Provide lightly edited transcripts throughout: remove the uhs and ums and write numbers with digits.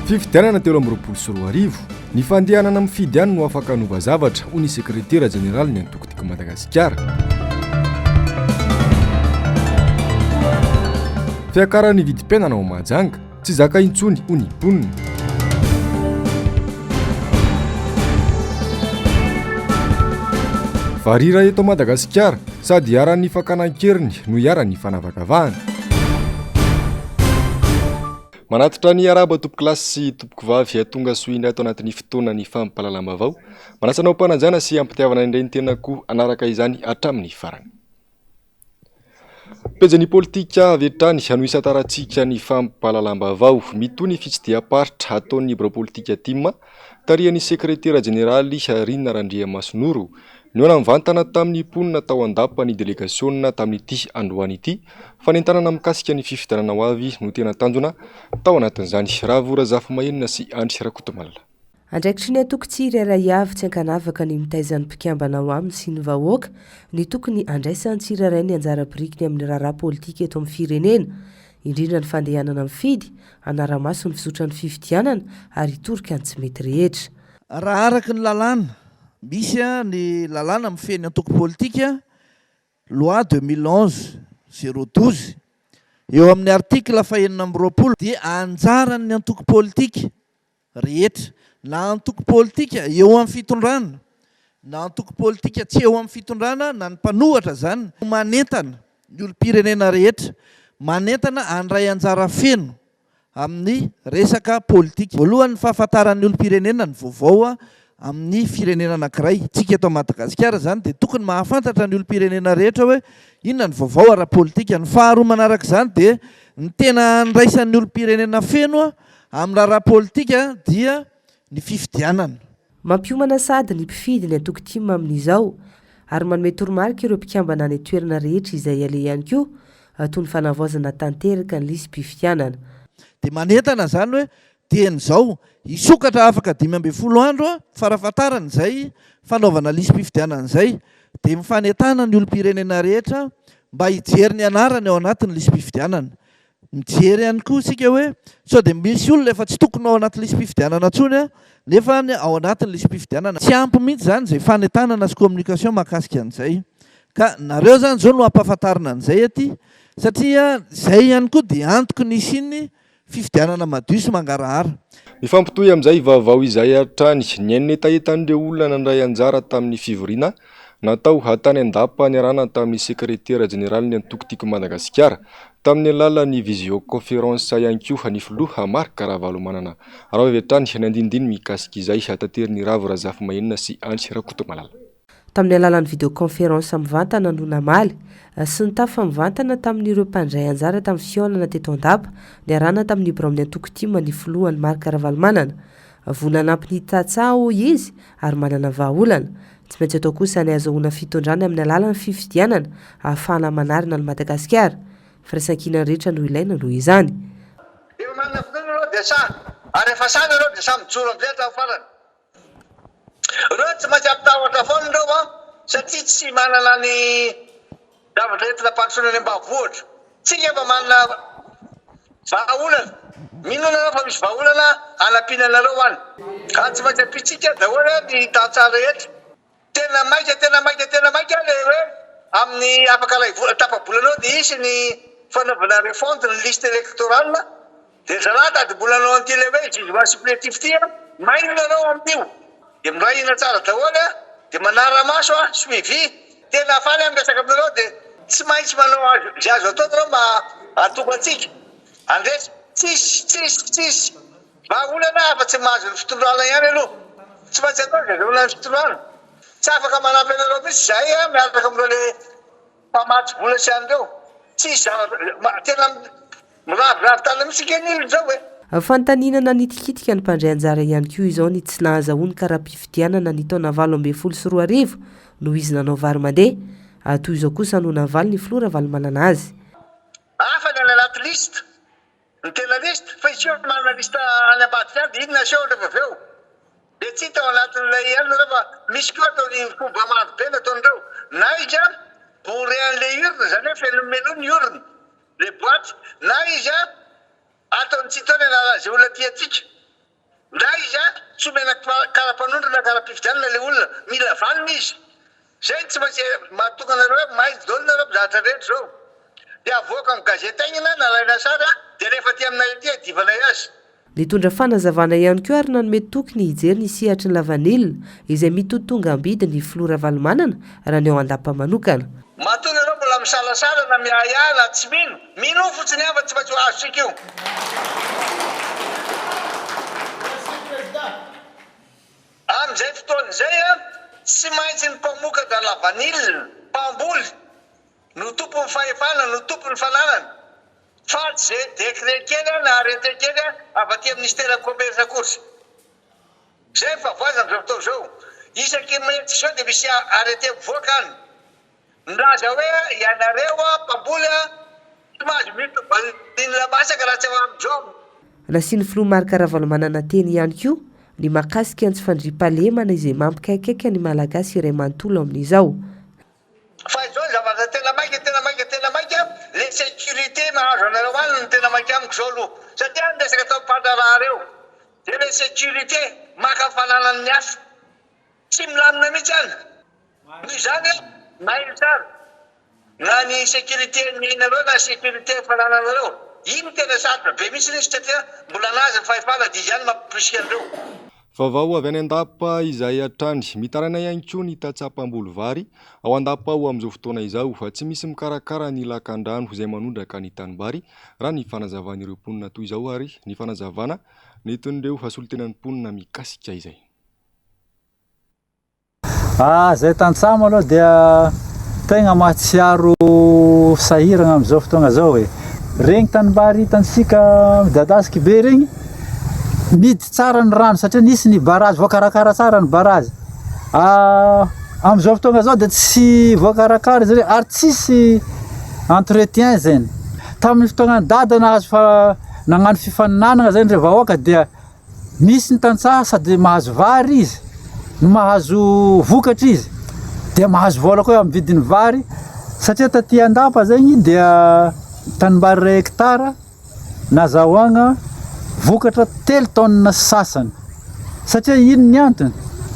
Fifidianana 2023, Ny fandehanana mifidy ihany no afaka hanova zavatra, hoy ny sekretera jeneralin'ny antoko Tiako Madagasikara. Fiakaran'ny vidim-piainana ao Mahajanga, tsy zaka intsony, hoy ny mponina. Varira eto Madagasikara, sady iharan'ny fakana an-keriny no iharan'ny fanavakavahana. Manatitra ny arahaba tompokolahy sy tompokovavy tonga soa indray ato anatin'ny fotoana ny fampahalalam-baovao. Manasa anao am-panajana sy am-pitiavana indray ny tenako hanaraka izany hatramin'ny farany. Pejin'ny politika avy hatrany hanohisantarantsika ny fampahalalam-baovao. Mitohy ny fitsidiham-paritra ataon'ny birao politika tim, tarihan'ny sekretera jeneraly Rina Randriamasinoro. Nihaona mivantana tamin'ny mponina tao Andapa ny delegasiona tamin'ity androany ity. Fanentanana mikasika ny fifidianana ho avy no tena tanjona tao anatin'izany. Ravo Razafimahenina sy Andry Rakotomalala. Andraikitry ny antoko tsirairay avy tsy ankanavaka ny mitaiza ny mpikambana ao aminy sy ny vahoaka ny tokony handraisan'ny tsirairay ny anjara birikiny amin'ny raharaha politika eto amin'ny firenena, indrindra ny fandehanana mifidy, hanara-maso ny fizotran'ny fifidianana ary hitorika ny tsy mety rehetra. Raha araka ny lalàna, misy ny lalàna mifehy ny antoko politika, loi 2011 012, eo amin'ny article fahenina amby 20 dia anjaran'ny antoko politika rehetra, na antoko politika eo amin'ny fitondrana, na antoko politika tsy eo amin'ny fitondrana, na ny mpanohatra izany, no manentana ny olom-pirenena rehetra, manentana handray anjara feno amin'ny resaka politika. Voalohany ny fahafantaran'ny olom-pirenena ny vaovao amin'ny firenena anankiray. Isika eto Madagasikara izany dia tokony mahafantatra ny olom-pirenena rehetra hoe inona ny vaovao ara-politika. Ny faharoa manaraka izany dia ny tena handraisan'ny olom-pirenena feno Amin'ny raharaha politika dia ny fifidianana. Mampiomana sahady ny mpifidy ny antoko tim amin'izao ary manome toromarika ireo mpikambana any an-toerana rehetra izay aleha ihany koa toy ny fanavaozana tanteraka ny lisi-pifidianana. Dia manentana izany hoe dieny izao, hisokatra afaka 15 andro farafahatarany izay fanaovana lisi-pifidianana izay, dia mifanentana ny olom-pirenena rehetra mba hijery ny anarany ao anatin'ny lisi-pifidianana. Mijery ihany koa isika hoe sao dia misy olona efa tsy tokony ao anaty lisi-pifidianana intsony nefa ao anatin'ny lisi-pifidianana. Tsy ampy mihitsy izany izay fanentanana sy communication mahakasika an'izay. Ka nareo izany izao no ampahafantarina an'izay aty satria izay ihany koa dia antoky ny hisian'ny fifidianana madio sy mangarahara. Mifampitohy amin'izay vaovao izay hatrany, nihaino ny hetahetan'ireo olona nandray anjara tamin'ny fivoriana natao tany Andapa niarahana tamin'ny sekretera jeneralin'ny antoko Tiako Madagasikara tamin'ny alalan'ny visioconférence ihany koa ny filoha Marc Ravalomanana. Araho avy hatrany ny andinindiny mikasika izay taterin'i Ravo Razafimahenina sy Andry Rakotomalala. Tamin'ny alalan'ny videoconférence mivantana no namaly sy nitafa mivantana tamin'ireo mpandray anjara tamin'ny fihaonana teto Andapa niarahana tamin'ny biraon'ny antoko tim ny filohany Marc Ravalomanana. Voa nanampy ny tantsaha hoy izy ary manana vahaolana. Tsy maintsy atao kosa ny hazahoana fitondrana amin'ny alalan'ny fifidianana ahafahana manarina an'i Madagasikara. Firaisankina rehetra no ilaina noho izany. Rehefa manana finoana ianao dia sahy, ary rehefa sahy ianao dia sahy mijoro amin'izay hatramin'ny farany. Ireo tsy maintsy ampitahotra foana ireo an, satria tsy manana ny zavatra entina ampandrosoana any ambanivohitra. Tsika efa manana vahaolana, mino nareo fa misy vahaolana hanampiana anareo any. Ka tsy maintsy ampiantsika daholo ny tantsaha rehetra. Tena maika tena maika tena maika le hoe amin'ny afaka iray volana tapa-bolana eo dia hisy ny fanaovana refonte ny liste électorale dia zalahy tady mbola hanao an'ity le hoe jugement supplétif ity an, mailo nareo amin'io dia miray hina tsara daholo an, dia manara-maso an, suivi, tena faly aho miresaka aminareo dia tsy maintsy manao azo izay azo atao nareo mba hahatonga antsika handresy, tsisy tsisy tsisy Vahaolana afa-tsy mahazo ny fitondrana ihany aloha. Tsy maintsy atao izay azahoana ny fitondrana. Tsy afaka manampy anareo mihitsy izahay a, miaraka amin'ireo le mpamatsy vola sy an'ireo. Tsisy zavatra, tena miraviravy tanana mihitsy ange ny olona izao e. Fanontaniana nanitikitika ny mpandray anjara ihany koa izao ny tsy nahazahoany kara-pifidianana ny taona 2018 noho izy nanao vary mandeha. Toy izao kosa no navaly ny filoha Ravalomanana azy. Hafa ny any anaty liste. Ny tena liste, fa izy io manana liste any ambadika any dia inona asehony rehefa avy eo? Dia tsy hita ao anatin'ilay ihany nareo fa misy koa ataony fomba maro be nataon'ireo. Na izy an, bourré an'ilay urne, izany hoe feno menu ny urne, le boite, na izy an, ataony tsy hita eo ny anaran'izay olona tiantsika. Ndray izy a, tsy omena kara-panondro na kara-pifidianana le olona, mila vanona izy. Zay no tsy maintsy mahatonga anareo hoe mailo daholo nareo mizahatra rehetra zao. De avoaka am gazety aingana na alaina sary a, de alefa aty aminay aty adivanay azy. Nitondra fanazavana ihany koa ary nanome toky ny hijery ny sehatry ny lavanila izay mitotonga am-bidy ny filoha Ravalomanana raha ny ao Andapa manokana. Matoa nareo mbola misalasala na miahiahy na tsy mino, minoa fotsiny ihany fa tsy maintsy ho azontsika io. Amin'izay fotoana izay, tsy maintsy ny mpamokatra lavanila, mpamboly, no tompon'ny fahefana, no tompon'ny fananana, fa tsy izay décret kely na arrêté kely avy aty amin'ny minisiteran'ny commerce akory. Izay ny fahavoazana amin'izao fotoana izao. Isaky ny mihetsika izao dia misy arrêté mivoaka any. Milaza hoe ianareo mpamboly tsy mahazo miditra vanille masaka raha tsy ao amin'izao. Nasian'ny filoha Marc Ravalomanana teny ihany koa ny mahakasika ny tsy fandriampahalemana izay mampikaikaika ny Malagasy iray manontolo amin'izao. Fa izao ny zavatra tena maika tena maika tena maika, le sécurité mahazo anareo any no tena maika amiko izao aloha. Satria any resaka atao mpandraharaha reo. Dia le sécurité maka ny fananan'ny hafa. Tsy milamina mihitsy any. Noho izany mailo tsara na ny sécurité ny nareo na sécurité ny fanananareo. Iny tena sarotra be mihitsy izy satria mbola anazy ny fahefana dia izy ihany mampirisika an'ireo. Vaovao avy any Andapa izay hatrany. Mitaraina ihany koa ny tantsaha mpamboly vary ao Andapa ao amin'izao fotoana izao fa tsy misy mikarakara ny lakandrano izay manondraka ny tanimbary raha ny fanazavan'ireo mponina toy izao ary ny fanazavana nentin'ireo solontenan'ny mponina mikasika izay. Ah, zay tantsaha aloha dia tegna mahatsiaro sahiragna amin'izao fotoagna zao e. Regny tanimbary hitantsika midadasiky be regny, midy tsara ny rano satria nisy ny barrage, voakarakara tsara ny barrage. Ah, amin'izao fotoagna zao dia tsy voakarakara izy regny ary tsisy entretien zegny. Tamin'ny fotoagnan'i Dada nahazo fa- nagnano fifaninanagna zegny ndre vahoaka dia Misy ny tantsaha sady mahazo vary izy no mahazo vokatra izy dia mahazo vola koa amin'ny vidin'ny vary satria taty Andapa zegny dia tanimbary iray hectare nazahoagna vokatra telo taonina sy sasany satria ino ny antony?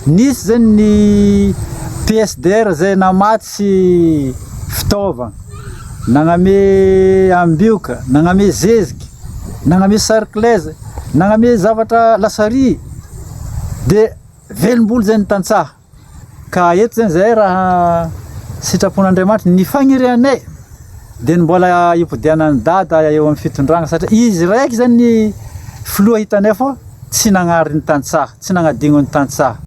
Nisy zegny ny PSDR zay namatsy fitaovagna, nagname ambioka, nagname zeziky. Nagname sarclese, nagname zavatra lasary de velom-bolo zay ny tantsaha. Ka eto zany zahay raha sitrapon'Andriamanitra ny fagnirianay de ny mbola hipodianan'i Dada eo amin'ny fitondragna satria izy raiky zany ny filoha hitanay fô tsy nagnary ny tantsaha, tsy nagnadigno ny tantsaha.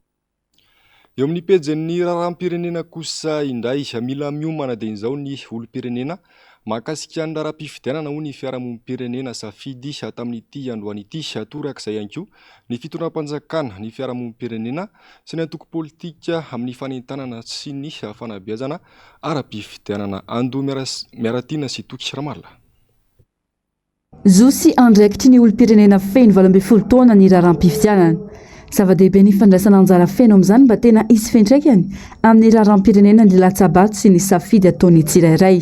Eo amin'ny pejin'ny raharaham-pirenena kosa indray, mila miomana dia izao ny olom-pirenena mahakasika ny raharaham-pifidianana hoy ny fiarahamonim-pirenena safidy tamin'ity androany ity. Torak'izay ihany koa ny fitondram-panjakana, ny fiarahamonim-pirenena sy ny antoko politika amin'ny fanentanana sy ny fanabeazana ara-pifidianana. Ando Miaratiana sy Toky Ramalina. Zo sy andraikitry ny olom-pirenena feno 18 taona ny raharaham-pifidianana. Zava-dehibe ny fandraisana anjara feno amin'izany mba tena hisy fiantraikany amin'ny raharaham-pirenena ny latsa-bato sy ny safidy ataon'ny tsirairay.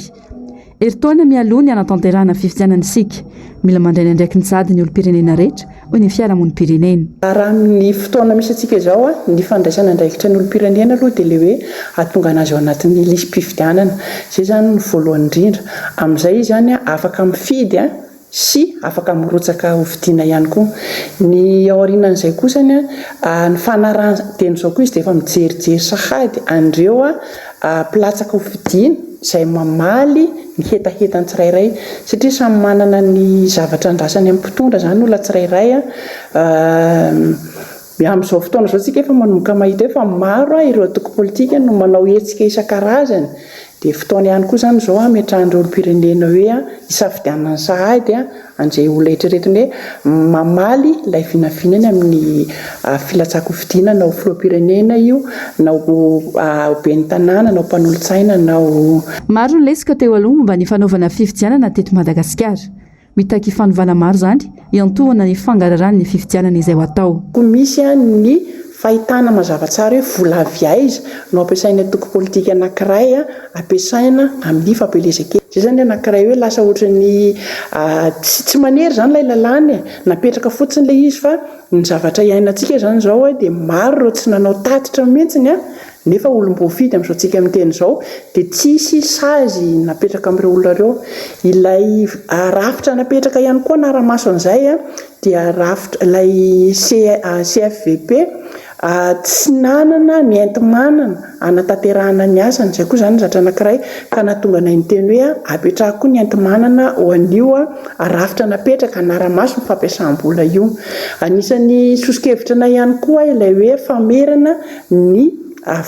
Herintaona mialoha ny hanatanterahana fifidianana isika. Mila mandray ny andraikiny sahady ny olom-pirenena rehetra, hoy ny fiarahamonim-pirenena. Raha amin'ny fotoana misy antsika izao, ny fandraisana andraikitra ny olom-pirenena aloha dia ilay hoe hahatonga an'azy ao anatin'ny lisi-pifidianana. Izay izany no voalohany indrindra. Amin'izay izy izany afaka mifidy sy afaka mirotsaka hofidiana ihany koa. Ny ao aorianan'izay kosa ny fanarahana, dieny izao koa izy dia efa mijerijery sahady an'ireo mpilatsaka hofidiana izay mamaly ny hetahetan'ny tsirairay satria samy manana ny zavatra andrasany amin'ny mpitondra izany ny olona tsirairay an, amin'izao fotoana izao tsika efa manomboka mahita hoe fa maro ireo antoko politika no manao hetsika isan-karazany dia fotoana ihany koa izany izao hametrahan'ireo olom-pirenena hoe hisafidianana sahady an'izay olona eritreretiny hoe mamaly ilay vinavinany amin'ny filatsahan-kofidiana na ho filoham-pirenena io na ho ben'ny tanàna na ho mpanolotsaina na ho Maro ny lesoka teo aloha momba ny fanaovana fifidianana teto Madagasikara. Mitaky fanovana maro izany hiantohana ny fangaraharahan'ny fifidianana izay ho atao. Koa misy ny. Fahitana mazava tsara hoe vola avy aiza no ampiasain'ny antoko politika anankiray ampiasaina amin'ny fampielezan-kevitra. Izay izany anankiray hoe lasa ohatran'ny tsy tsy manery izany ilay lalàna e! Napetraka fotsiny ilay izy fa ny zavatra iainantsika izany izao dia maro ireo tsy nanao tatitra mihitsiny nefa olom-boafidy amin'izao tsika miteny izao dia tsisy sazy napetraka amin'ireo olona ireo. Ilay rafitra napetraka ihany koa hanara-maso an'izay dia rafitra ilay CFVP tsy nanana ny enti-manana hanatanterahana ny asany, izay koa izany zatra anankiray ka nahatonga anay niteny hoe apetraho koa ny enti-manana ho an'io rafitra napetraka hanara-maso ny fampiasam-bola io. Anisan'ny soso-kevitra anay ihany koa ilay hoe famerana ny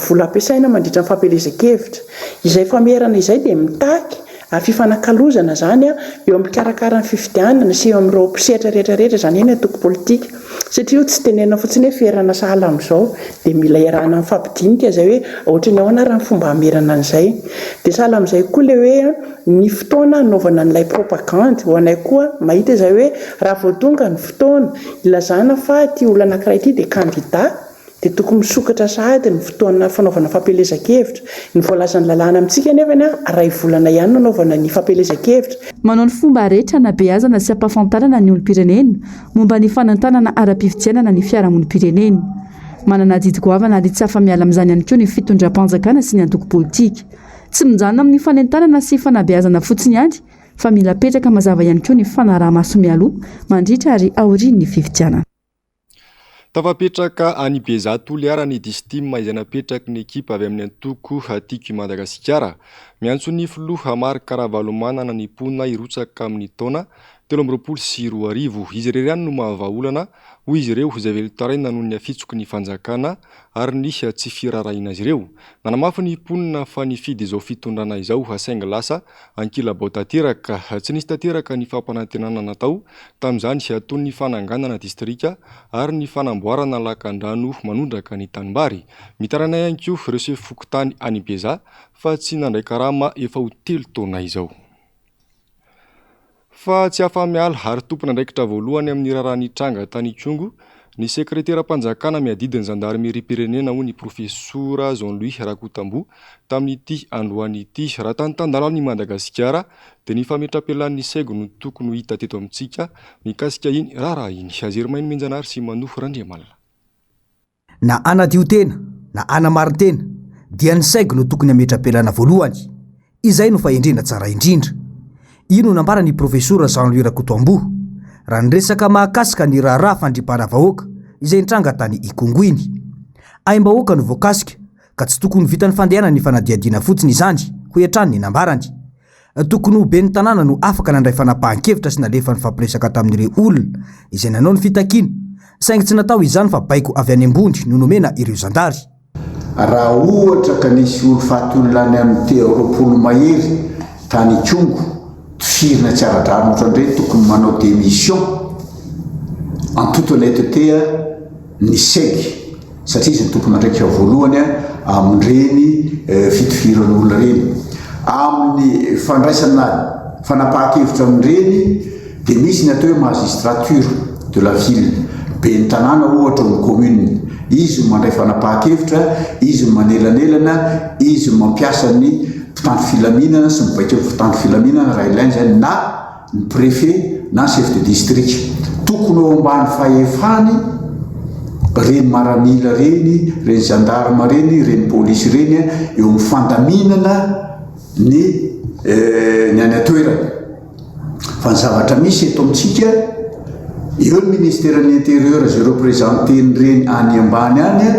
vola ampiasaina mandritra ny fampielezan-kevitra. Izay famerana izay dia mitaky Ary fifanakalozana izany eo amin'ny mpikarakara ny fifidianana sy eo amin'ireo mpisehatra rehetra rehetra, izany hoe ny antoko politika. Satria io tsy tenenina fotsiny hoe ferana sahala amin'izao, dia mila iarahana mifampidinika izay hoe ohatran'ny ahoana ary ny fomba hamerana an'izay. Dia sahala amin'izay koa ilay hoe ny fotoana hanaovana an'ilay propagandy, ho anay koa mahita izay hoe raha vao tonga ny fotoana ilazana fa ity olona anankiray ity dia kandida, dia tokony misokatra sahady ny fotoana fanaovana fampielezan-kevitra. Ny voalazan'ny lalàna amintsika anefa ny iray volana ihany no anaovana ny fampielezan-kevitra. Manao ny fomba rehetra hanabeazana sy hampahafantarana ny olom-pirenena momba ny fanentanana ara-pifidianana ny fiarahamonim-pirenena. Manana adidy goavana ary tsy afa-miala amin'izany ihany koa ny fitondram-panjakana sy ny antoko politika. Tsy mijanona amin'ny fanentanana sy fanabeazana fotsiny ihany fa mila apetraka mazava ihany koa ny fanaraha-maso mialoha, mandritra ary aorian'ny fifidianana. Tafapetraka any Bezaha Toliara ny Distim izay napetraky ny ekipa avy amin'ny antoko Tiako i Madagasikara. Miantso ny filoha Marc Ravalomanana ny mponina hirotsaka amin'ny taona 2023. Izy irery ihany no mahavaha olana, hoy izy ireo, izay velon-taraina noho ny hafitsoky ny fanjakana ary ny tsy firaharahiana azy ireo. Nanamafy ny mponina fa nifidy izao fitondrana izao saingy lasa ankilabao tanteraka. Tsy nisy tanteraka ny fampanantenana natao tamin'izany toy ny fananganana distrika ary ny fanamboarana lakandrano manondraka ny tanimbary. Mitaraina ihany koa ireo sefo fokontany any Bezaha fa tsy nandray karama efa ho telo taona izao. Fa tsy afa-miala ary tompon'andraikitra voalohany amin'ny raharaha nitranga tany Ikongo ny sekreteram-panjakana miadidy ny zandarimeriam-pirenena hoy ny profesora Jean Louis Rakotamboa tamin'ity androany ity. Raha tany tan-dalàna i Madagasikara dia ny fametram-pialan'ny Seg no tokony ho hita teto amintsika mikasika iny raharaha iny. Azerimainy Menjanahary sy Manoa Randriamalala. Na hanadio tena na hanamarin-tena dia ny seg no tokony hametra-pialana voalohany. Izay no fahendrena tsara indrindra. Io no nambaran'ny Profesora Jean Louis Rakotoamboa raha niresaka mahakasika ny raharaha fandripahana vahoaka izay nitranga tany Ikongo iny. Aim-bahoaka no voakasika ka tsy tokony ho vitan'ny fandehanan'ny fanadihadiana fotsiny izany, hoy hatrany ny nambarany. Tokony ho ben'ny tanàna no afaka nandray fanapahan-kevitra sy nalefa nifampiresaka tamin'ireo olona izay nanao ny fitakiana, saingy tsy natao izany fa baiko avy any ambony no nomena ireo zandary. Raha ohatra ka nisy olo faty olona any amin'ny te 20 mahery tany Ikongo, tifirina tsy ara-drariny ohatran'ireny, tokony manao démission en toute honnêteté ny seg satria izy no tompon'andraikitra voalohany amin'ireny fitifiran'olona ireny. Amin'ny fandraisana fanapahan-kevitra amin'ireny dia misy ny atao hoe magistrature de la ville, ben'ny tanàna ohatra ao amin'ny commune, izy no mandray fanapahan-kevitra, izy no manelanelana, izy no mampiasa ny mpitandro filaminana sy mibaiko ny mpitandro filaminana raha ilaina izany na ny préfet na chef de district. Tokony ho ambany fahefany ireny maramila ireny, ireny gendarme ireny, ireny polisy ireny eo amin'ny fandaminana ny ny any an-toerana. Fa ny zavatra misy eto amintsika, eo ny ministeran'ny intérieur izay représenter-n'ireny any ambany any,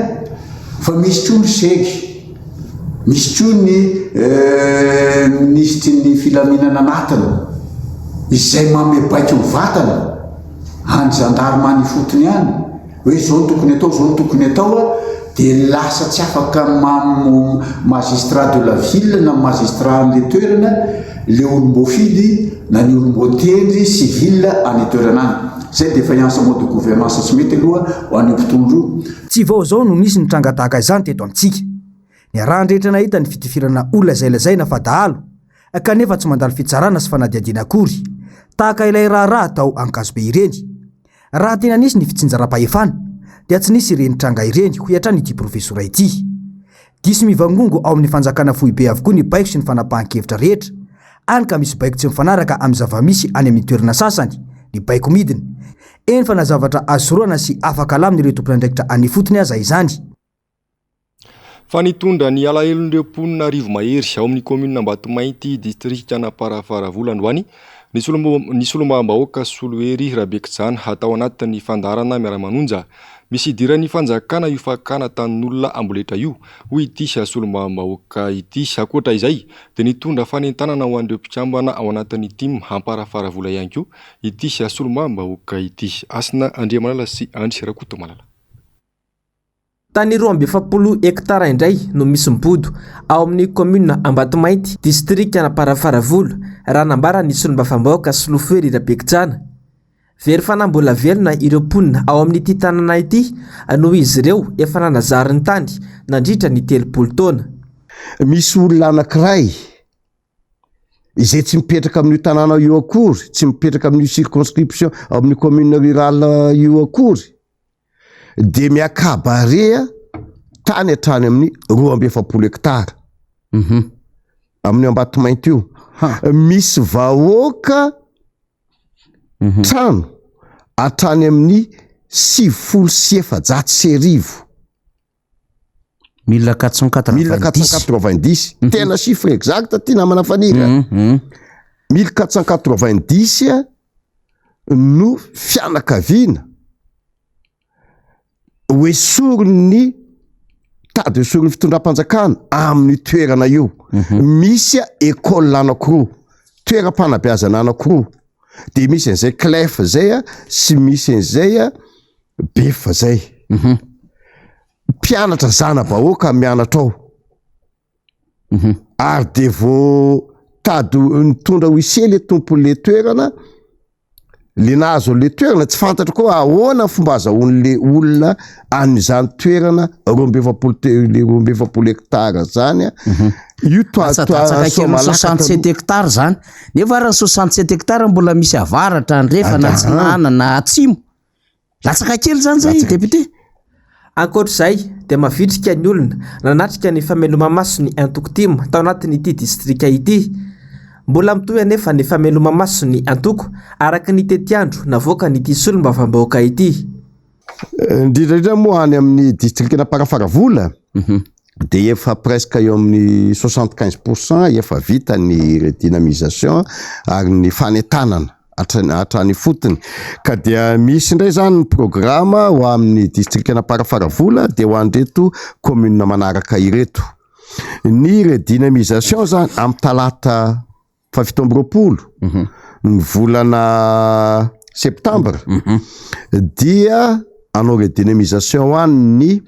fa misy koa ny segy. Misy koa ny minisitry ny filaminana anatiny izay manome baiko mivantana any gendarme any ifotony any hoe izao no tokony atao, izao no tokony atao dia lasa tsy afaka magistrat de la ville na magistrat an'ilay toerana ilay olom-boafidy na ny olom-boatendry civil any an-toerana any. Izay défaillance mode de gouvernance tsy mety aloha ho an'io mpitondra io. Tsy vao izao no nisy ny tranga tahaka izany teto amintsika. Niarahan-drehetra nahita ny fitifirana olona izay lazaina fa dahalo, kanefa tsy mandalo fitsarana sy fanadihadiana akory, tahaka ilay raharaha tao Ankazobe ireny. Raha tena nisy ny fitsinjaram-pahefana, dia tsy nisy ireny tranga ireny, hoy hatrany ity profesora ity. Diso mivangongo ao amin'ny fanjakana foibe avokoa ny baiko sy ny fanapahan-kevitra rehetra, hany ka misy baiko tsy mifanaraka amin'ny zava-misy any amin'ny toerana sasany, ny baiko midina. Eny fa na zavatra azo sorohana sy afaka alamin'ireo tompon'andraikitra any ifotony aza izany. Fa nitondra ny alahelon'ireo mponina arivo mahery ao amin'ny kaominina Ambatomainty, distrikan'Amparafaravola androany ny ny solombavambahoaka Solohery Rabekijana tao anatin'ny fandaharana Miara-manonja. Misy idiran'ny fanjakana io fakana tanin'olona amboletra io, hoy ity solombavambahoaka ity. Ankoatra izay dia nitondra fanentanana ho an'ireo mpikambana ao anatin'ny tim Amparafaravola ihany koa ity solombavambahoaka ity. Hasina Andriamalala sy Andry Rakotomalala. Tany 42 hektara indray no misy mibodo ao amin'ny kaominina Ambatomainty, distrikan'Amparafaravola, raha nambaran'ny solombavambahoaka Solofohery Rabekijana. Very fanahy mbola velona ireo mponina ao amin'ity tanàna ity noho izy ireo efa nanazary ny tany nandritra ny 30 taona. Misy olona anankiray izay tsy mipetraka amin'io tanàna io akory, tsy mipetraka amin'io circonscription, amin'io commune rurale io akory, dia miakabarea tany hatrany amin'ny 42 hectare amin'io Ambatomainty io. Misy vahoaka trano hatrany amin'ny 1490. 1490. 1490. Tena chiffre exact ty namana Faniry a. 1490 a no fianakaviana ho esorin'ny tady esorin'ny fitondram-panjakana amin'io toerana io. Misy école anankiroa, toeram-panabeazana anankiroa, de misy an'izay CLEF zay a sy misy an'izay a BEF zay. Mpianatra zana-bahoaka mianatra ao. Ary de vao tady nitondra huissier le tompon'le toerana, le nahazo an'le toerana, tsy fantatro koa ahoana ny fomba azahoan'le olona an'izany toerana 42 te-, le 42 hectare zany a. Io toa- toa Latsadatsaka kely Soamalaka 67 taloha. hectare zany. Nefa ary ny 67 hectare mbola misy avaratra, andrefana, atsinanana, atsimo. Latsaka kely zany zay député. Ankoatra izay dia mavitrika ny olona nanatrika ny fameloma-maso ny antoko tim tao anatin'ity distrika ity. Mbola mitohy anefa ny fameloma-maso ny antoko araka ny tetiandro navoakan'ity solombavambahoaka ity. Indrindra indrindra moa any amin'ny distrikan'Amparafaravola dia efa presque eo amin'ny 75 pourcent efa vita ny redynamisation ary ny fanentanana hatrany ifotony. Ka dia misy indray zany ny programme ho amin'ny distrikan'Amparafaravola dia ho an'ireto commune manaraka ireto. Ny redynamisation zany amin'ny talata faha 27 ny volana septambra dia hanao redynamisation ho an'ny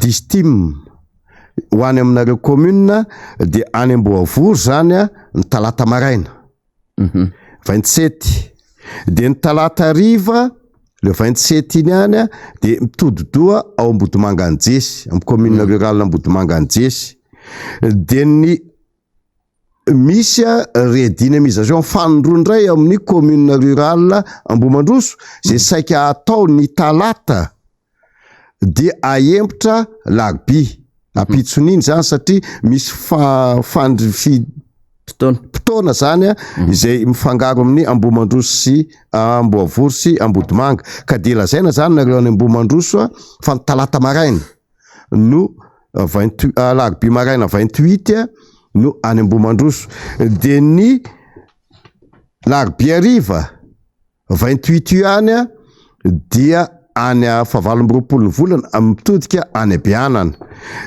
distim ho any aminareo commune dia any Amboavory zany a ny talata maraina 27, de ny talata hariva le 27 iny ihany a de mitodi-doha ao Ambodimanga Anjesy, amin'ny commune rurale Ambodimanga Anjesy. De ny misy a redynamisation fanindroa indray ao amin'ny commune rurale Ambohimandroso zay saika atao ny talata dia ahemotra larobia ampitson'iny zany satria misy fa- fandry fi- potoana zany a izay mifangaro amin'ny Ambohimandroso sy Amboavory sy Ambodimanga, ka dia lazaina zany nareo any Ambohimandroso a fa ny talata maraina no vingt alarobia maraina 28 a no any Ambohimandroso, de ny larobia hariva 28 io ihany a dia any faha 28 ny volana mitodika any Beanana,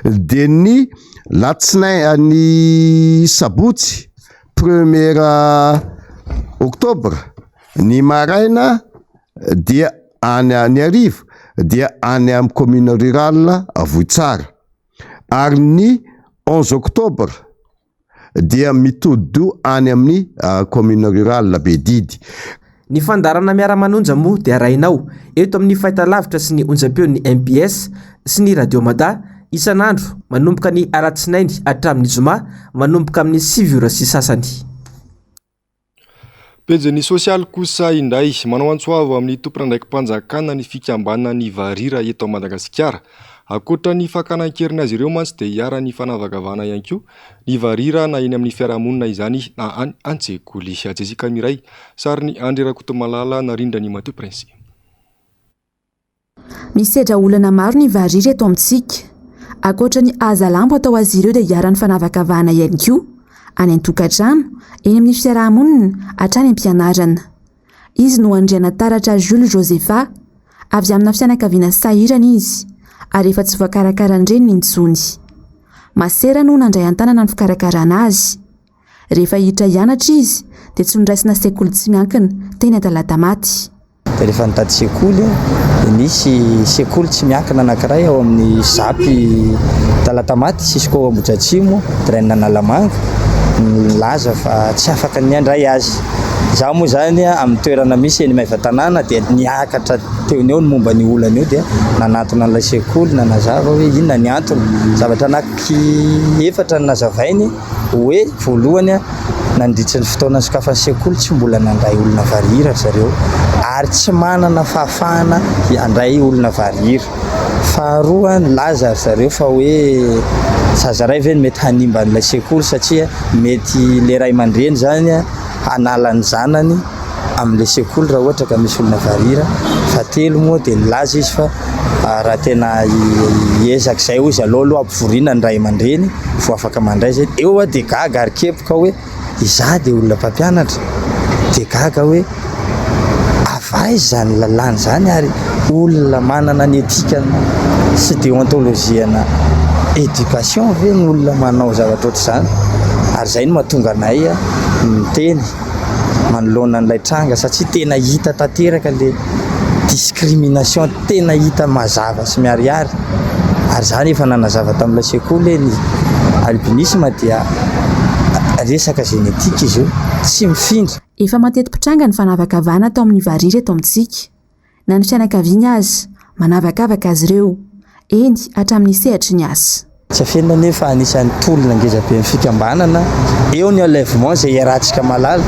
de ny latsinainy ny sabotsy premier octobre ny maraina dia any ny hariva dia any amin'ny commune rurale Vohitsara, ary ny 11 octobre dia mitodi-doha any amin'ny commune rurale Bedidy. Ny fandaharana Miara-manonja moa dia arahinao eto amin'ny fahitalavitra sy ny onjam-peon'ny mbs sy ny Radio Mada isan'andro manomboka ny alatsinainy hatramin'ny zoma manomboka amin'ny sivy ora sy sasany. Pejin'ny sosialy kosa indray, manao antso avo amin'ny tompon'andraiki-panjakana ny fikambanan'ny varira eto Madagasikara. Ankoatra ny fakana an-keriny azy ireo mantsy dia iharan'ny fanavakavahana ihany koa ny varira na eny amin'ny fiarahamonina izany na any an-tsekoly. Jessica Miray, sarin'i Andry Rakotomalala narindran'i Mathieu Prince. Misedra olana maro ny varira eto amintsika. Ankoatra ny hazalambo atao azy ireo dia iharan'ny fanavakavahana ihany koa, any an-tokantrano, eny amin'ny fiaraha-monina, hatrany am-pianarana. Izy no Andrianataratra Jules Josepha. Avy amina fianakaviana sahirana izy, ary efa tsy voakarakaran-dreniny intsony. Masera no nandray an-tanana ny fikarakarana azy. Rehefa hiditra hianatra izy dia tsy noraisina sekoly tsy miankina teny Antalatamaty. Dia rehefa nitady sekoly dia nisy sekoly tsy miankina anankiray ao amin'ny Zap Talatamaty, Cisco Ambohidratrimo, Drain Analamanga, nilaza fa tsy afaka ny handray azy. Izaho moa izany amin'ny toerana misy eny Maevatanàna dia niakatra teo no eo ny momba an'io olana io dia nanatona an'ilay sekoly nanazava hoe inona ny antony. Zavatra anaky efatra no nazavainy. Hoe voalohany, nandritra ny fotoana nisokafan'ny sekoly tsy mbola nandray olona varira ry zareo ary tsy manana fahafahana handray olona varira. Faharoa, nilaza ry zareo fa hoe zaza iray ve no mety hanimba an'ilay sekoly satria mety ilay ray aman-dreny izany hanala ny zanany amin'ilay sekoly raha ohatra ka misy olona varira. Fahatelo moa dia nilaza izy fa raha tena hiezaka izay hoy izy aleo aloha ampivoriana ny ray aman-dreny vao afaka mandray izay. Eo aho dia gaga ary kepoka hoe izaho dia olona mpampianatra dia gaga hoe avy aiza izany lalàna izany ary olona manana ny éthique sy déontologie-na éducation ve ny olona manao zavatra ohatr'izany ary izay no mahatonga anay miteny. manoloana an'ilay tranga satria tena hita tanteraka le discrimination tena hita mazava sy miharihary ary zany efa nanazava tamin'ilay sekoly hoe ny albinisme dia resaka génétique izy io tsy mifindra. Efa mateti-pitranga ny fanavakavahana atao amin'ny varira eto amintsika. Na ny fianakaviany aza, manavakavaka azy ireo. Eny, hatramin'ny sehatry ny asa. Tsy afenina anie fa anisan'ny tolona ngeza be ny fikambanana, eo ny enlèvement izay iarahantsika mahalala,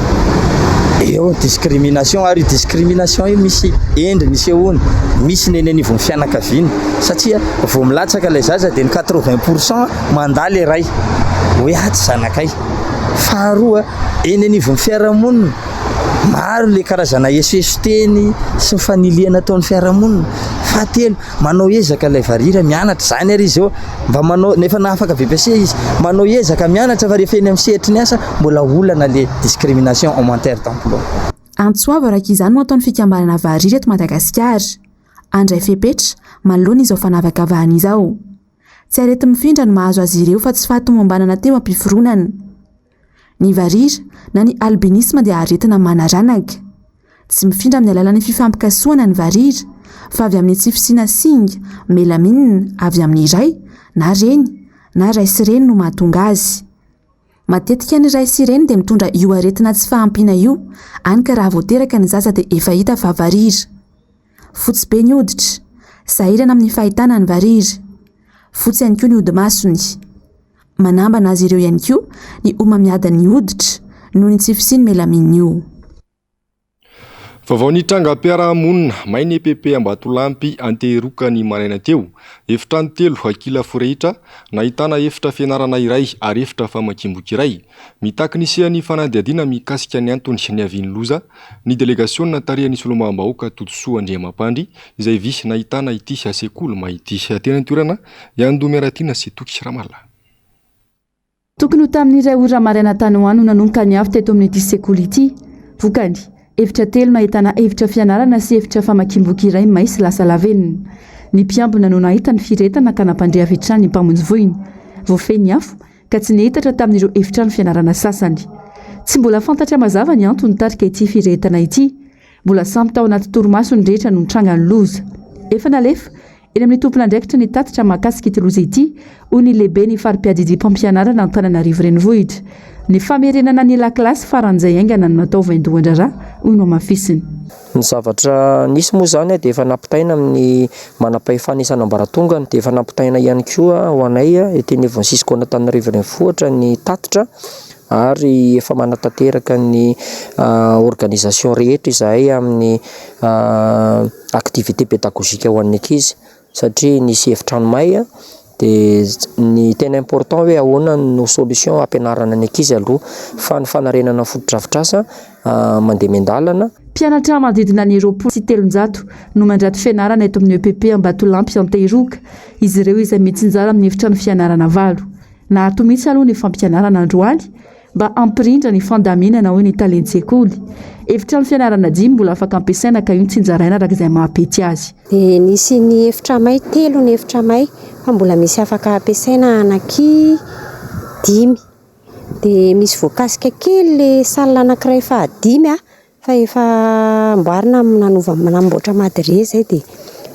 eo ny discrimination ary io discrimination io misy endriny isehoany, misy ny eny anivon'ny fianakaviana satria vao milatsaka ilay zaza dia ny 80 pour cent mandà ilay ray hoe atsy zanakay. Faharoa, eny anivon'ny fiarahamonina, maro ilay karazana esoeso teny sy ny fanilihana ataon'ny fiarahamonina. Fahatelo, Manao ezaka ilay varira mianatra, izany ary izy eo mba manao, nefa nahafaka BEPC izy, manao ezaka mianatra fa rehefa eny amin'ny sehatry ny asa mbola olana le discrimination en matière d'emploi. Antso avo araka izany no ataon'ny fikambanana Varira eto Madagasikara. Handray fepetra manoloana izao fanavakavahana izao. Tsy areti-mifindra no mahazo azy ireo fa tsy fahatomombanana teo am-piforonana. Ny varira na ny albinisme dia aretina manaranaka. Tsy mifindra amin'ny alalan'ny fifampikasohana ny varira fa avy amin'ny tsy fisiana singa mélamine avy amin'ny ray na reny na ray sy reny no mahatonga azy. Matetika ny ray sy reny dia mitondra io aretina tsy fahampiana io, any ka raha vao teraka ny zaza dia efa hita fa varira. Fotsy be ny hoditra. Sahirana amin'ny fahitana ny varira. Fotsy ihany koa ny hodi-masony. Manambana azy ireo ihany koa ny homamiadan'ny hoditra noho ny tsy fisian'ny mélamine io. Vaovao nitrangam-piarahamonina, may ny EPP Ambatolampy Antehiroka ny maraina teo. Efitrano telo kila forehitra, nahitana efitra fianarana iray ary efitra famakiam-boky iray. Mitaky ny hisian'ny fanadihadiana mikasika ny antony niavian'ny loza ny delegasiona tarihan'ny solombavambahoaka Todisoa Andriamampandry izay vy nahitana ity sekoly may ity. Teny an-toerana, Iandoha Miaratiana sy Toky Ramallah. Tokony ho tamin'ny iray ora maraina tany ho any no nanomboka ny afo teto amin'ity sekoly ity. Vokany, efitra telo nahitana efitra fianarana sy efitra famakiam-boky iray may sy lasa lavenona. Ny mpiambina no nahita ny firehetana ka nampandre avy hatrany ny mpamonjy voina. Voafehy ny afo ka tsy nihitatra tamin'ireo efitrano fianarana sasany. Tsy mbola fantatra mazava ny antony nitarika ity firehetana ity. Mbola samy tao anaty torimaso ny rehetra no nitranga ny loza. Efa nalefa eny amin'ny tompon'andraikitra ny tatitra mahakasika ity loza ity, hoy ny lehiben'ny fari-piadidiam-pampianarana Antananarivo Renivohitra. Ny famerenana ny lakilasy faran'izay haingana no natao vaindohan-draharaha, hoy ny nohamafisiny. Ny zavatra nisy moa izany dia efa nampitaina amin'ny manam-pahefana isan'ambaratongany, dia efa nampitaina ihany koa ho anay ety anivon'ny Cisco Antananarivo Renivohitra ny tatitra. Ary efa manatanteraka ny organisation rehetra izahay amin'ny activité pédagogique ho an'ny ankizy satria nisy efitrano may dia ny tena important hoe ahoana no solution hampianarana ny ankizy aloha fa ny fanarenana fotodrafitrasa mandeha miandalana. Mpianatra manodidina ny 320 no mandrato fianarana eto amin'ny EPP Ambatolampy Antehiroka, izy ireo izay mitsinjara amin'ny efitrano fianarana valo. Naato mihitsy aloha ny fampianarana androany mba hampirindra ny fandaminana hoy ny talen-tsekoly. Efitrano fianarana dimy mbola afaka ampiasaina ka io no tsinjaraina araka izay mahapety azy. Dia nisy ny efitra may, telo ny efitra may fa mbola misy afaka ampiasaina anaky dimy. Dia misy voakasika kely ilay salle anankiray fahadimy Fa efa amboarina nanova nanamboatra madrier izay dia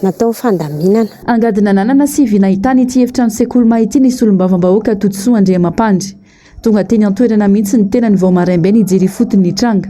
natao fandaminana. Angady nananana sy vy nahitana ity efitrano sekoly may ity ny solombavambahoaka Todisoa Andriamampandry. Tonga teny an-toerana mihitsy ny tenany vao maraim-be nijery ifotony ny tranga.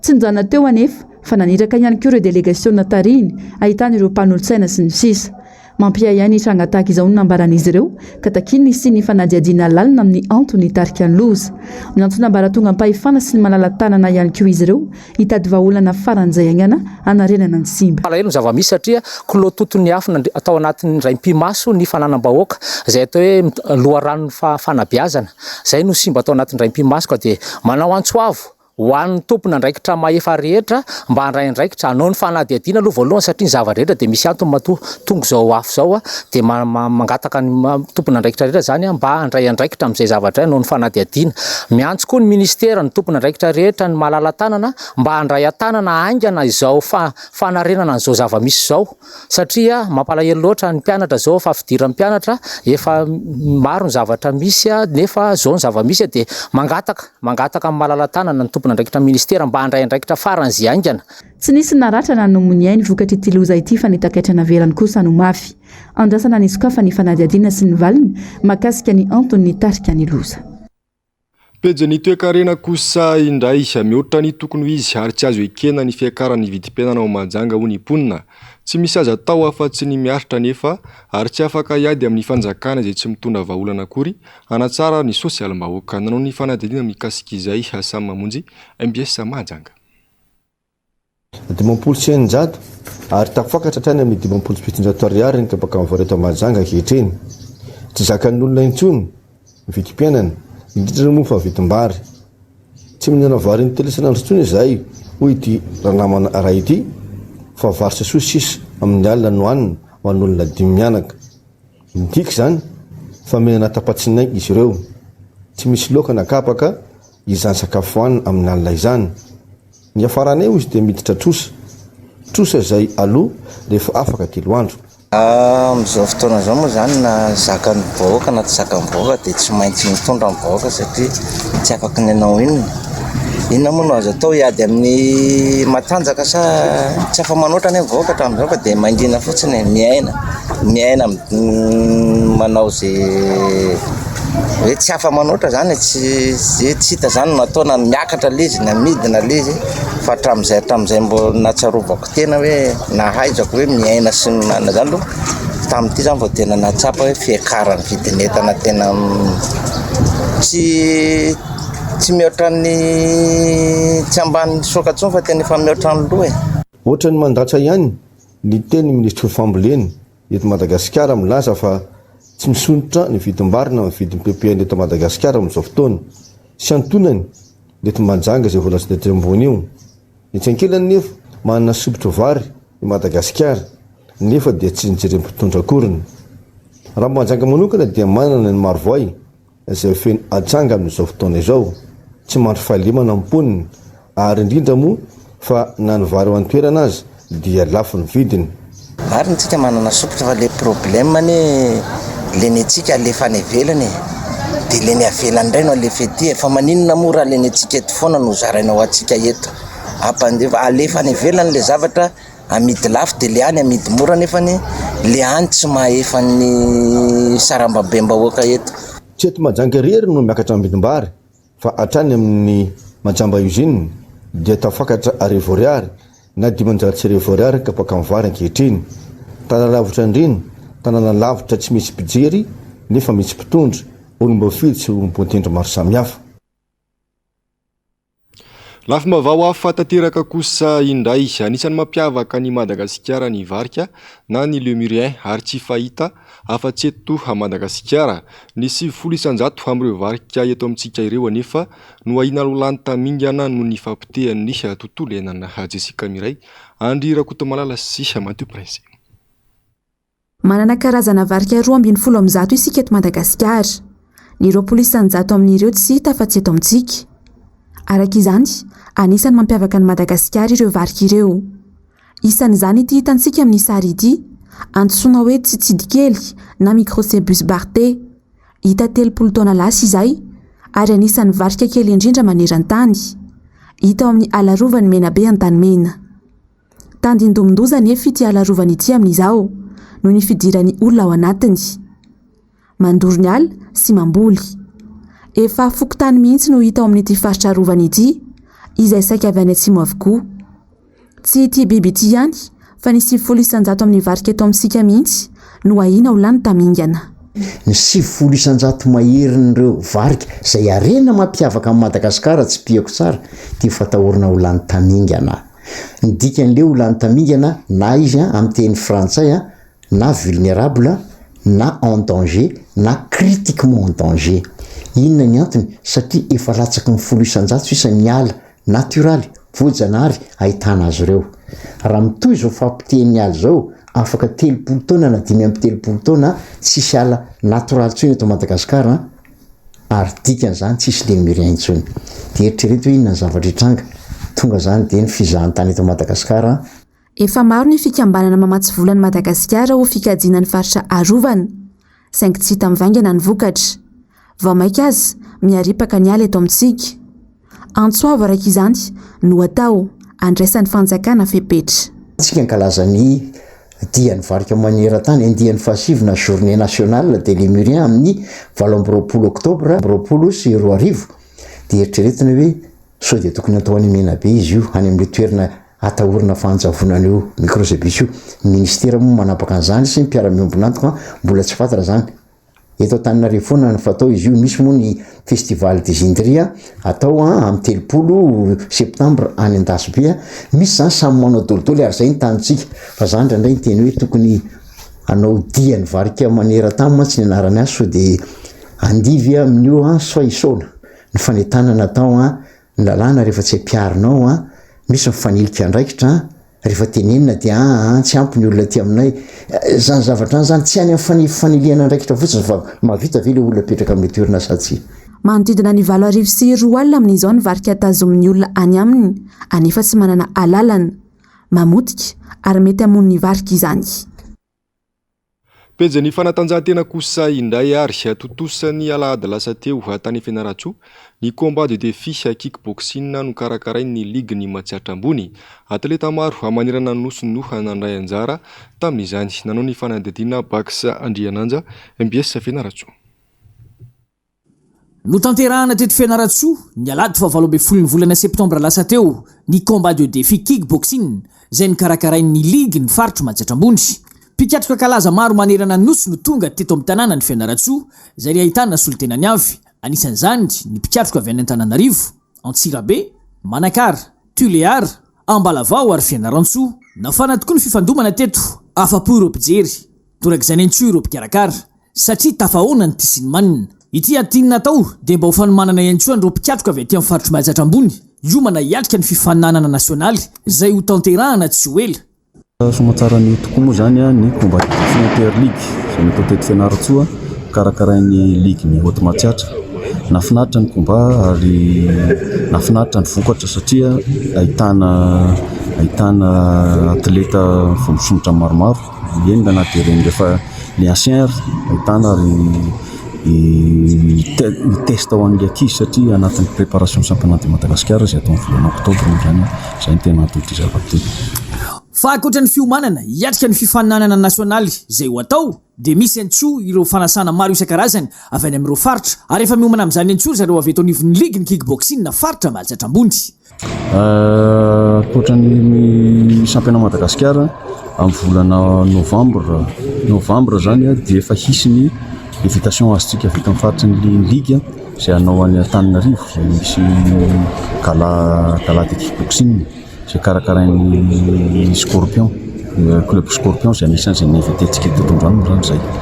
Tsy nijanona teo anefa fa naniraka ihany koa ireo delegasiona tarihiny ahitana ireo mpanolotsaina sy ny sisa. Mampiahiahy ny tranga tahaka izao no nambaran'izy ireo ka takiany ny hisian'ny fanadihadiana lalina amin'ny antony nitarika ny loza. Miantso ny ambaratongam-pahefana sy ny malala-tanana ihany koa izy ireo hitady vahaolana faran'izay haingana hanarenana ny simba. Malahelo ny zava-misy satria kolototo ny afo tao anatin'ny indray mipi-maso ny fananam-bahoaka izay atao hoe loharanon'ny fanabeazana. Izay no simba tao anatin'ny indray mipi-maso ka dia manao antso avo Ho an'ny tompon'andraikitra mahefa rehetra mba handray andraikitra, hanao ny fanadihadiana aloha voalohany satria ny zava-drehetra dia misy antony matoa tonga izao afo izao dia mangataka ny tompon'andraikitra rehetra izany mba handray andraikitra amin'izay zavatra izay, hanao ny fanadihadiana. Miantso koa ny ministera, ny tompon'andraikitra rehetra, ny malala-tanana mba handray an-tanana haingana izao fanarenana an'izao zava-misy izao. Satria mampalahelo loatra ny mpianatra zao fa fidiran'ny mpianatra efa maro ny zavatra misy nefa zao ny zava-misy dia mangataka mangataka amin'ny malala-tanana ny tompon'andraikitra ny ministera mba handray andraikitra faran'izay haingana. Tsy nisy naratra na nomoy ny ainy vokatr'ity loza ity fa ny takaitra navelany kosa no mafy. Andrasana ny hisokafan'ny fanadihadiana sy ny valiny mahakasika ny antony nitarika ny loza. Pejin'ny toekarena kosa indray, mihoatra ny tokony ho izy ary tsy azo ekena ny fiakaran'ny vidim-piainana ao Mahajanga hoy ny mponina. Tsy misy azo atao afa-tsy ny miaritra anefa ary tsy afaka hiady amin'ny fanjakana izay tsy mitondra vahaolana akory hanatsara ny sosialim-bahoaka. Nanao ny fanadihadiana mikasika izay Samy Mamonjy, mbs Mahajanga. 650 ary tafakatra hatrany amin'ny 750 ariary ny tapaka vary eto Mahajanga ankehitriny. Tsy zakan'ny olona intsony ny vidim-piainana, indrindra moa fa vidim-bary. Tsy mihinana vary intelo isan'andro intsony izahay, hoy ity ranamana iray ity, fa vary sy soa sisa amin'ny alina no hanina ho an'olona dimy mianaka. Midika izany fa mihinana tapa-tsinay izy ireo. Tsy misy laoka na kabaka izany sakafo hanina amin'ny alina izany. Ny hiafaranay hozy dia miditra trosa. Trosa izay aloa rehefa afaka telo andro. Amin'izao fotoana izao moa izany na zakan'ny vahoaka na tsy zakan'ny vahoaka dia tsy maintsy mitondra ny vahoaka satria tsy afaky ny hanao inona. Inona moa no azo atao hiady amin'ny matanjaka sa tsy afa-manoatra anie ny vahoaka hatramin'izao fa dia mangina fotsiny e, miaina, miaina manao izay hoe tsy afa-manoatra izany e, tsy ze tsy hita izany no atao na miakatra ilay izy na midina ilay izy fa hatramin'izay hatramin'izay mbo nahatsiarovako tena hoe nahaizako hoe miaina sy ny manana izany aloha tamin'ity izany vao tena nahatsapa hoe fiakaran'ny vidin'entana tena tsy tsy mihoatra ny tsy ambanin'ny soka intsony fa tena efa mihoatra ny loha e. Ohatran'ny mandatsa ihany ny tenin'ny minisitry ny fambolena eto Madagasikara milaza fa tsy misondrotra ny vidim-bary na ny vidin'ny ppn eto Madagasikara amin'izao fotoana. Sy antonany ny eto Mahajanga izay voalaza tety ambony io. Etsy ankilany nefa, manana sompitry vary i Madagasikara nefa dia tsy nijeren'ny mpitondra akoriny. Raha Mahajanga manokana dia manana ny Marovoay izay feno atsanga amin'izao fotoana izao, tsy mandry fahalemana ny mponina ary indrindra moa fa na ny vary ao an-toerana aza dia lafo ny vidiny. Marina tsika manana sompitra fa le problème anie le ny antsika alefa any ivelany e, de le ny avelany indray no alefa ety e, fa maninona moa raha le ny antsika eto foana no zaraina ho antsika eto, ampandefa alefa any ivelany le zavatra amidy lafo de le any amidy mora nefany le any tsy mahefa ny sarambabem-bahoaka eto. Tsy eto Mahajanga irery no miakatra ambidim-bary fa hatrany amin'ny Majamba Usine dia tafakatra arivo ariary na 1500 ariary ny kapakan'ny vary ankehitriny. Tanàna lavitra andriana, tanàna lavitra tsy misy mpijery nefa misy mpitondra, olom-boafidy sy olom-boatendry maro samihafa. Lafim-baovao hafa tanteraka kosa indray. Anisan'ny mampiavaka an'i Madagasikara ny varika na ny Lemurien ary tsy fahita afa-tsy eto Madagasikara. Ny 90 isan-jato amin'ireo varika eto amintsika ireo anefa no ahiana ho lany tamingana noho ny fahapotehan'ny tontolo iainana. Jessica Miray, Andry Rakotomalala sy Mathieu Prince. Manana karazana varika 112 isika eto Madagasikara. Ny 20% amin'ireo tsy hita afa-tsy eto amintsika. Araka izany, anisan'ny mampiavaka an'i Madagasikara ireo varika ireo. Isan'izany ity hitantsika amin'ny sary ity, antsoina hoe tsitsidikely na Microcebus barthet. Hita 30 taona lasa izay ary anisan'ny varika kely indrindra maneran-tany. Hita ao amin'ny ala arovan'i Menabe Antanimena. Tandindomin-doza anefa ity ala arovana ity amin'izao, noho ny fidiran'ny olona ao anatiny. Mandoro ny ala sy mamboly. Efa fokontany mihitsy no hita ao amin'ity faritra arovana ity, izay saika avy any atsimo avokoa. Tsy ity biby ity ihany, fa ny 90% amin'ny varika eto amintsika mihitsy no ahiana ho lany tamingana. Ny 90% maherin'ireo varika, izay harena mampiavaka an'i Madagasikara, tsipihako tsara, dia fatahorana ho lany tamingana. Ny dikan'le ho lany tamingana na izy amin'ny teny frantsay na vulnerable na en danger na critiquement en danger. Inona ny antony? Satria efa latsaky ny 10% sisa ny ala natioraly, voajanahary ahitana azy ireo. Raha mitohy izao fahapotehan'ny ala izao, afaka 30 taona na 35 taona tsisy ala natoraly intsony eto Madagasikara an! Ary dikan'izany tsisy Lemurien intsony. Dia eritrereto hoe inona ny zavatra hitranga. Tonga izany dia ny fizahantany eto Madagasikara. Efa maro ny fikambanana mamatsy vola an'i Madagasikara ho fikajiana ny faritra arovana, saingy tsy hita mivaingana ny vokatra. Vao mainka aza, miharipaka ny ala eto amintsika. Antso avo araka izany no atao, andraisan'ny fanjakana fepetra. Tsika ankalaza ny dian'ny varika maneran-tany andiany fahasivy na journée nationale des lémuriens amin'ny 28 oktobra 2020 dia eritreretina hoe sao dia tokony atao any Menabe izy io, any amin'ilay toerana atahorana fa hanjavonana io microcebus io. Ny ministera moa manapaka an'izany sy ny mpiara-miombon'antoka mbola tsy fantatra izany. Eto Antananarivo foana no fatao izy io, misy moa ny festival des Indri atao amin'ny 30 septembre any Andasibe, misy zany samy manao dolidoly ary zay ny tanintsika, fa za indraindray niteny hoe tokony hanao dian'ny varika maneran-tany mantsy ny anarany azy sao de andivy amin'io sao hisaona ny fanentanana atao ny lalàna rehefa tsy ampiharinao an, misy ny fanilika andraikitra an, rehefa tenenina dia aa tsy ampy ny olona aty aminay, zany zavatra zany zany tsy any amin'ny fanilihana andraikitra fotsiny fa mahavita ve le olona apetraka amin'ilay toerana sa tsia. Manodidina ny 2008 amin'izao ny varika tazomin'ny olona any aminy anefa tsy manana alalana. Mamotika ary mety hamono ny varika izany. Pejin'ny fanatanjahantena kosa indray ary tontosa ny alahady lasa teo tany Fianarantsoa ny combat de défi kick-boxing nokarakarain'ny ligin'i Matsiatra Ambony. Atleta maro manerana ny Nosy no nandray anjara tamin'izany. Nanao ny fanadihadiana Bax Andriananja, mbs Fianarantsoa. Notanterahana teto Fianarantsoa, ny alahady faha 18 ny volana septambra lasa teo, ny Combat de défi Kick-boxing, izay nokarakarain'ny ligy ny faritr'i Matsiatra Ambony. Mpikatroka kalaza maro manerana ny Nosy no tonga teto amin'ny tanànan'i Fianarantsoa, izay ahitana solontenany avy, anisan'izany ny mpikatroka avy any Antananarivo, Antsirabe, Manakara, Tulear, Ambalavao ary Fianarantsoa. Nafana tokoa ny fifandomana teto, afa-po ireo mpijery, torak'izany ihany koa ireo mpikarakara. Satria tafahoana ny Tsinman. Ity ady natao dia mba ho fanomanana ihany koa an'ireo mpikatroka avy aty amin'ny faritr'i Mahatsatra Ambony hiomana hiatrika ny fifaninanana nasionaly izay hotanterahana tsy ho ela. Soamantsara an'io tokoa moa izany ny combat de défi inter ligue izay natao teto Fianarantsoa karakarain'ny ligue ny Haute Matsiatra. Nahafinaritra ny combat ary nahafinaritra ny vokatra satria ahitana ahitana atleta vao misondrotra maromaro, eny na dia ireny efa Ny ancien ary ahitana ary ny test ho an'ny ankizy satria anatin'ny préparation championnat de Madagascar izay atao amin'ny volana octobre moa izany, izay no tena anton'ity zavatra ity. Fa ankoatra ny fiomanana hiatrika ny fifaninanana nasionaly izay ho atao dia misy ihany koa ireo fanasana maro isan-karazany avy any amin'ireo faritra ary efa miomana amin'izany ihany koa ry zareo avy eto anivon'ny ligin'ny kick-boxing faritra Mahatsatra Ambony. Ankoatra ny championnat Madagasikara, amin'ny volana novambra, novambra izany dia efa hisy ny invitation azontsika avy eto amin'ny faritry ny ligue izay hanao any Antananarivo izay misy gala gala de kickboxing izay karakarain'ny Scorpion, club Scorpion izay anisan'izay ni-inviter-ntsika teto androany moa izany izay.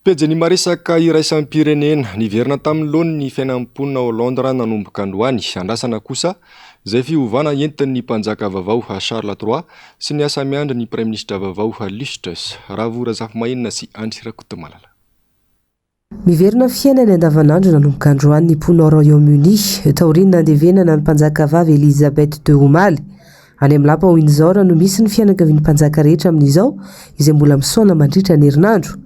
Pejin'ny maresaka iraisam-pirenena, niverina tamin'ny laoniny ny fiainan'ny mponina ao Londres nanomboka androany. Andrasana kosa izay fiovana entin'ny mpanjaka vaovao Charles Trois sy ny asa miandry ny praiminisitra vaovao Liz Truss. Ravo Razafimahenina sy Andry Rakotomalala. Miverina fiainany andavanandro nanomboka androany ny mponina ao Royaume-Uni, taorian'ny nandevenana ny mpanjakavavy Elizabeth ii omaly. Any amin'ny lapa Windsor no misy ny fianakavian'ny mpanjaka rehetra amin'izao, izay mbola misaona mandritra ny herinandro.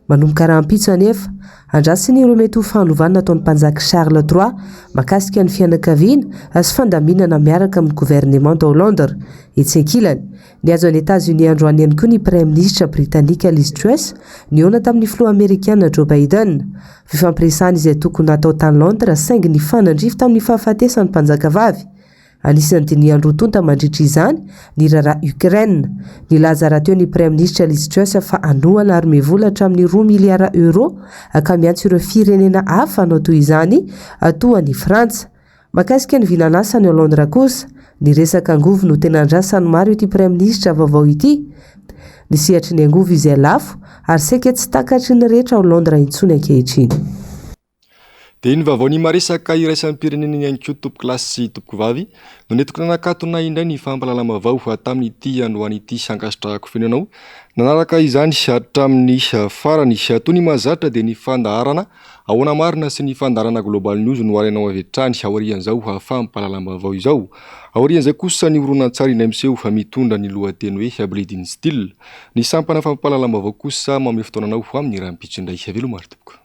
Manomboka rahampitso anefa, andrasiny ireo mety ho fanovana nataon'ny mpanjaka Charles Trois mahakasika ny fianakaviana sy fandaminana miaraka amin'ny governemanta ao Londres. Etsy ankilany, nihazo an'i Etazonia androany ihany koa ny praiminisitra britanika Liz Truss, nihaona tamin'ny filoha amerikana Joe Biden. Fifampiresahana izay tokony hatao tany Londres saingy nifanandrify tamin'ny fahafatesan'ny mpanjakavavy. Anisan'ny dinihan'ny roa tonta mandritra izany ny raharaha Ukraine. Nilaza rahateo ny Praiminisitra Liz Truss fa hanohana hanome vola hatramin'ny roa miliara euros ka miantso ireo firenena hafa hanao toy izany toa an'i Frantsa. Mahakasika ny vinan'asany ao Londres kosa, ny resaka angovo no tena andrasan'ny maro ity Praiminisitra vaovao ity. Ny sehatry ny angovo izay lafo ary saika tsy takatry ny rehetra ao Londres intsony ankehitriny. Dia iny vaovao ny maresaka iraisam-pirenena iny ihany koa tompokolahy sy tompokovavy no nentiko nanakatona indray ny fampahalalam-baovao tamin'ity androany ity. Ankasitrahako feno anao nanaraka izany hatramin'ny farany. Toy ny mahazatra dia ny fandaharana Ahoana Marina sy ny fandaharana Global News no harahinao avy hatrany aorian'izao fampahalalam-baovao izao. Aorian'izay kosa ny horonantsary indray miseho mitondra ny lohateny hoe Bleeding Steel. Ny sampana fampahalalam-baovao kosa mamehy fotoana anao ho amin'ny rahampitso indray. Veloma ry tompoko.